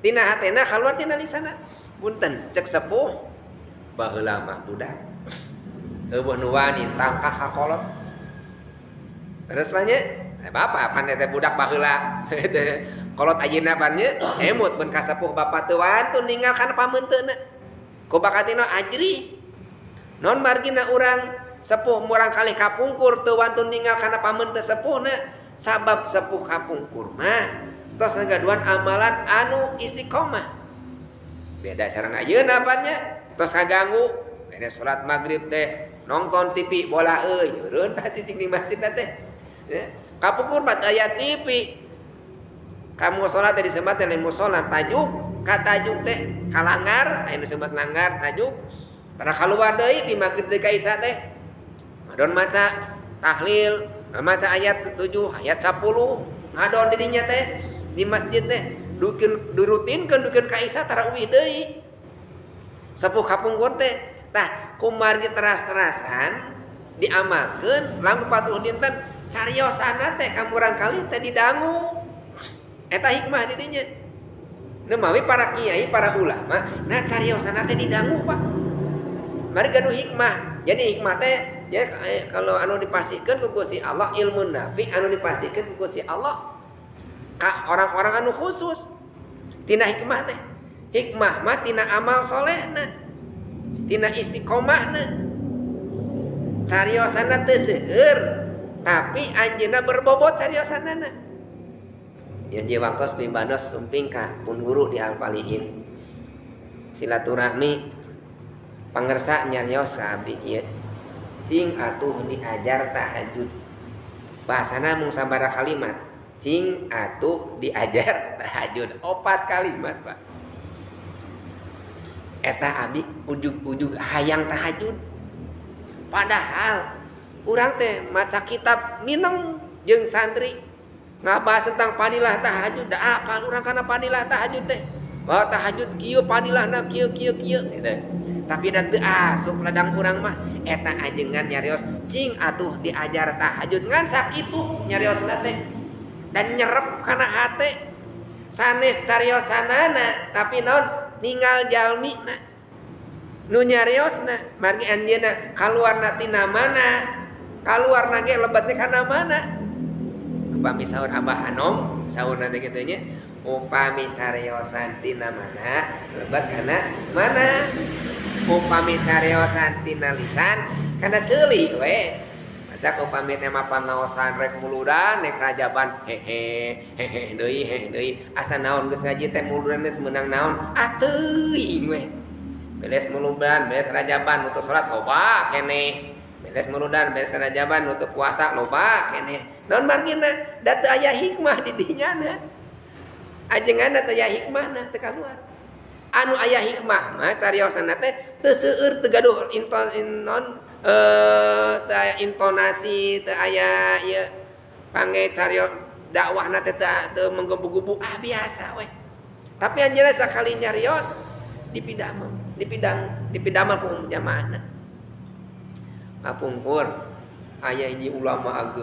Tina hatena kaluar tina lisana. Punten cek sepuh baheula mah budak. Eueuh nu wani tangkah ka kolot. Terus mah nya bapak pan teh budak baheula. Kolot ayeuna pan nya emut mun ka sepuh bapak teu wantun ninggal kana pameunteuna. Ku bakatina ajri. Non margina urang sepuh murang kali kapungkur teu wantun ninggal kana pameunte sepuhna sabab sepuh kapungkur mah tos ngagaduhan amalan anu istiqomah. Beda sareng ayeuna pan nya tos kaganggu beda salat magrib teh nonton TV bola euy eureun tah cicing di masjid teh. Kapungkur mah aya TV. Kamu salat teh disebat teh musola tajuk ka tajuk teh kalanggar aya nu disebut langgar tajuk tara kaluar deui ti magrib teh ka isya teh. Ngadon maca tahlil, maca ayat 7, ayat 10, ngadon di dinya teh di masjid teh dukeun dirutinkeun dukeun ka isya tara uih deui. Sepuh kapungkur teh tah kumargi teras-terasan diamalkeun langkung 40 dinten cariosana teh ka murang kali teh didangu. Eta hikmah di dinya. Nu mawi para kiai, para ulama, nah cariosana teh didangu, Pak. Mari gaduh hikmah. Jadi hikmah teh ya kalau anu dipasihkeun ku Gusti Allah ilmu nafi anu dipasihkeun ku Gusti Allah ka orang-orang anu khusus. Tina hikmah teh. Hikmah mah tina amal solehna. Tina istiqomahna. Cariosana teu seueur, tapi anjeunna berbobot cariosanana. Yang je waktos pimbanos sumping ka pun guru di Alpaliin. Silaturahmi pangersa nyarios ka abdi ieu. Cing atuh diajar tahajud. Bahasana mung sabaraha kalimat. Cing atuh diajar tahajud. 4 kalimat, Pak. Eta abdi ujug-ujug hayang tahajud. Padahal urang teh maca kitab mineng jeung santri ngabahas tentang fadilah tahajud. Da apal urang kana fadilah tahajud teh. Bahwa tahajud kieu fadilahna kieu kieu kieu gitu. Tapi da teu asup ladang urang mah eta ajengan nyarios cing atuh diajar tahajud ngan sakitu nyariosna teh. Dan nyerep kana hate sanes cariosanana tapi naon ninggal jalmina nu nyariosna margi anjeunna kaluarna tina mana kaluarna ge lebetna kana mana. Upami saur Abah Anom saurna teh kitu nya upami cariosan tina mana lebet kana mana upami cariosan tina lisan kana ceuli we. Matak upami teh mah pangaosan rek muludan rek rajaban hehe hehe deui hehe deui asa naon geus ngaji teh muludan geus meunang naon ah teuing we. Beres muludan beres rajaban nutup salat loba keneh. Beres muludan beres rajaban nutup puasa loba keneh. Naon margina da teu aya hikmah di dinya na. Ajenganna teu aya hikmahna teu kaluar. Anu aya hikmah mah cariosanna teh teu seueur teu gaduh inton teu aya intonasi teu aya ieu pange cario dakwahna teh teu menggebu-gebu ah biasa we. Tapi anjeunna sakali nyarios dipidamel, dipidang, dipidamel ku jamaahna. Kapungkur aya hiji ulama ageung